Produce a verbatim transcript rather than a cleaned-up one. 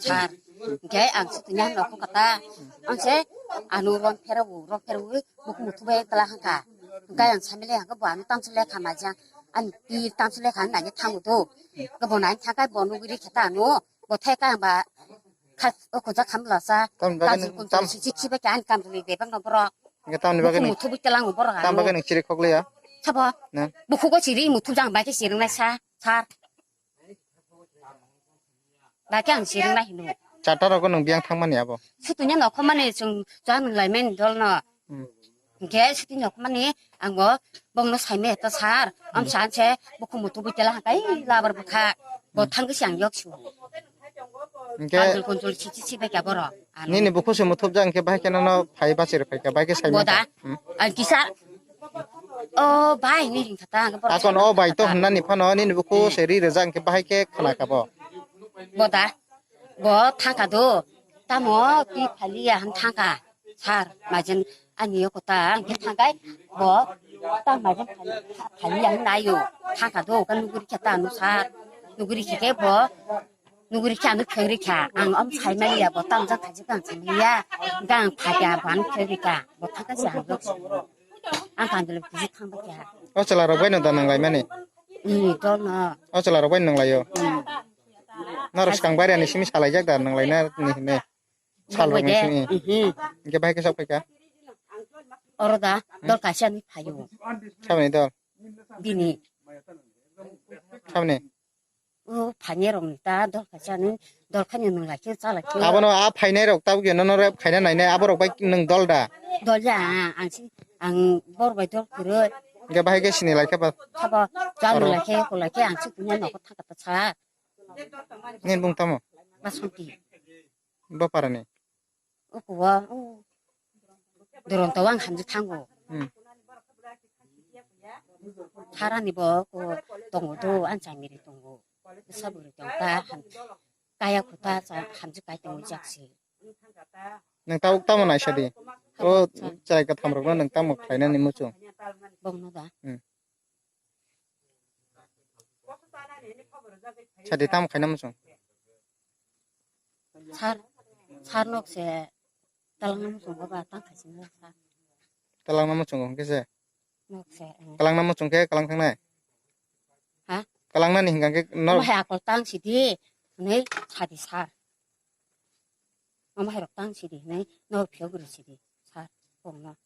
Sar, hingke ang sutini hano kho kata, ang se ano ron pherawo, ron pherawo, buku muthu bai tala hangka. Hingke ang samile hangke bo ano tamsile kha majang, ani pi tamsile kha nani thango do. Ke bo nani thakai bo nuguri kheta ano, bo thai ka ang ba kha o kujak kham lasa. Tamni bagwi Kansul nung kunsul tam- sisi khiba ke ani kamjuli bebak no borok. Hingke tamni bagwi Buku nung, muthu bai tala ang borok tam ano. Bagwi nung chiri khokliya? Sabo. Na? Buku ko chiri muthu jang bai ke chiri nai sa, sar. Ba ke ang sirwng nai hino. Chata rogo nung biyang thangmani abo? Sutini nokho mani chwng chwng nung lai mani dol no. Hmm. Hingke sutini nokho mani ang bo bong no sai me to sar. Am Hmm. san se buku mutu bui tela hakai labar bukha. Bo Hmm. Thang ke siang yok su. Hingke Kanjul kunjul si si si bai ka borok. Ano. Nini buku se muthubjak hingke bahai ke nono phai bachir phai ka, bahai ke sai me Boda. Ka. Hmm. Ang kisa. O bai ni ring kata ang borok. Akon sai o bai to kata. Hwnna ni phano nini buku Hmm. Se ri rwjak hingke bahai ke khna ka bo. Boda. Bo thangka do. Tamo twi phaliya hwn thangka. Sar, majen ani yo kota, hingke thangkai bo ta majen phaliya hwn nayo. Thangka do, ka nuguri khe ta ano sar. Nuguri khe ke bo, nuguri khe ano khegri kha. Ang om sai maliya, bo tam jang khaji kang sai maliya. Gang phakya bo ano khegri kha. Bo thangka se ang yok. Ang kandilo kuji thangba kha. O chwla rok bai no da nang lai mani? Ni dol no. O chwla rok bai nang lai yo. Hmm. Norok swkang bai rani simi salai jak da nang lai na ni hine. Sal rok ni simi. Mhm. Hingke bahai ke sok phaika? Oro da, Hmm? Dol kaisa ni phaio. Saboni dol? Bini. Saboni? O phainai rok ni ta dol kaisa ni, dol khaino nung lai khe, cha lai khe. Abono a phainai rok tabuk no, no rep khaina nainai, aborok bai nung dol da? Dol ya, ang si, ang bor bai dol kwrwi. Hingke bahai ke sini lai khe ba? Sabo, cha nung Oro. Lai khe, ko lai khe, ang si kunya nokho thangka ta sa. Nini bung tamo? Basanti. Bo parani? Ukuwa, u. Doron to ang hamji thango. Hmm. Harani bo ko tongo do, ang chamiri tongo. Saburi tong ta ham-, kaya khuta cha hamji kai tongo jaksi. Nang tabuk tamo naisa di? O chai ka thamrok no nang tamo khlainani muchung? Bongno da. Hmm. Sadi tamo khaina muchung? Sar, sar nok se talangna muchung ba tang khaising sar. Talangna muchung hwnkhe se? Nok se, eh. Talangna muchung khe kalang thangnai? Ha? Kalangnani hingka khe nok. Omo hai akol tang sidi, hwnwi sadi sar. Omo hai rok tang sidi, hwnwi nok phiyok rw sidi sar. Bongno.